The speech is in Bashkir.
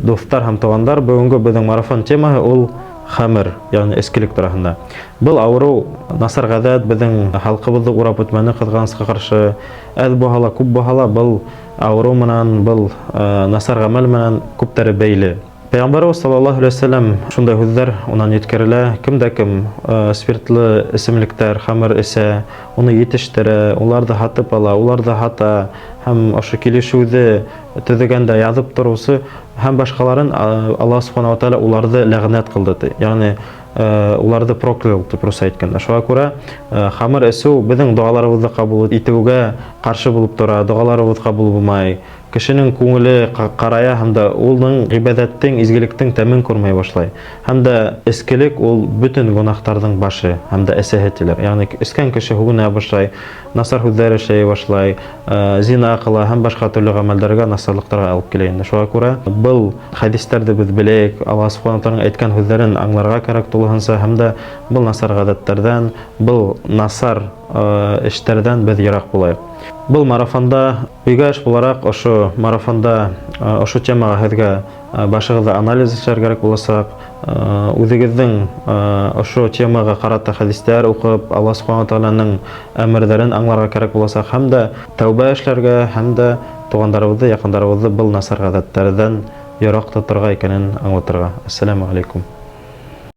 Дуҫтар һәм туғандар, бөгөнгө беҙҙең марафон темаһы ул хәмер, ягъни эскелек тураһында. Был ауырыу, насар ғәҙәт беҙҙең халҡыбыҙҙы урап үтмәне, ҡыҙғанысҡа ҡаршы. Әҙ булһа ла, күп булһа ла, был ауырыу менән, был насар ғәмәл менән күптәре бәйле. Пәйғәмбәребеҙ саллаллаһу алейһи вәсәләм шундай һүҙҙәр унан еткерелә: кем дә кем спиртлы эсемлектәр, хәмер эсә, уны етештерә, уларҙы һатып ала, уларҙы һата һәм ошо килешеүҙе төҙөгәндә яҙып тороусы һәм башҡаларын Аллаһ субхана ва тааля уларҙы ләғнәт ҡылды, ти. Ягъни уларҙы проклял тип русса әйткәндә. Шуға күрә хәмер эсеү беҙҙең доғаларыбыҙҙы ҡабул итеүгә ҡаршы булып тора, доғаларыбыҙ ҡабул булмай. Кешенең күңеле ҡарая һәм дә уның ғибәҙәттең, изгелектең тәмен күрмәй башлай. Һәм дә эскелек ул бөтөн гөнаһтарҙың башы һәм дә әсәһе тиләр. Ягъни эскән кеше һүгенә башлай, насар һүҙҙәр эшләй башлай, зина ҡыла һәм башҡа төрлө ғәмәлдәргә, насарлыҡтарға алып килә инде. Шуға күрә был хәдистәрҙе беҙ беләйек, Аллаһ субхана тааляның әйткән һүҙҙәрен аңларға кәрәк тулыһынса һәм дә был насар ғәҙәттәрҙән, был насар эштәрҙән беҙ йыраҡ булайыҡ. Был марафонда өйгә эш булараҡ ошо марафонда ошо темаға һеҙгә башығыҙҙа анализ эшләргә кәрәк буласаҡ, үҙегеҙҙең ошо темаға ҡарата хәдистәр уҡып, Аллаһ субхана тааляның әмерҙәрен аңларға кәрәк буласаҡ һәм дә тәүбә эшләргә һәм дә туғандарыбыҙҙы, яҡындарыбыҙҙы был насар ғәҙәттәрҙән йыраҡ тоторға икәнен аңлатырға. Ассаламу алейкум.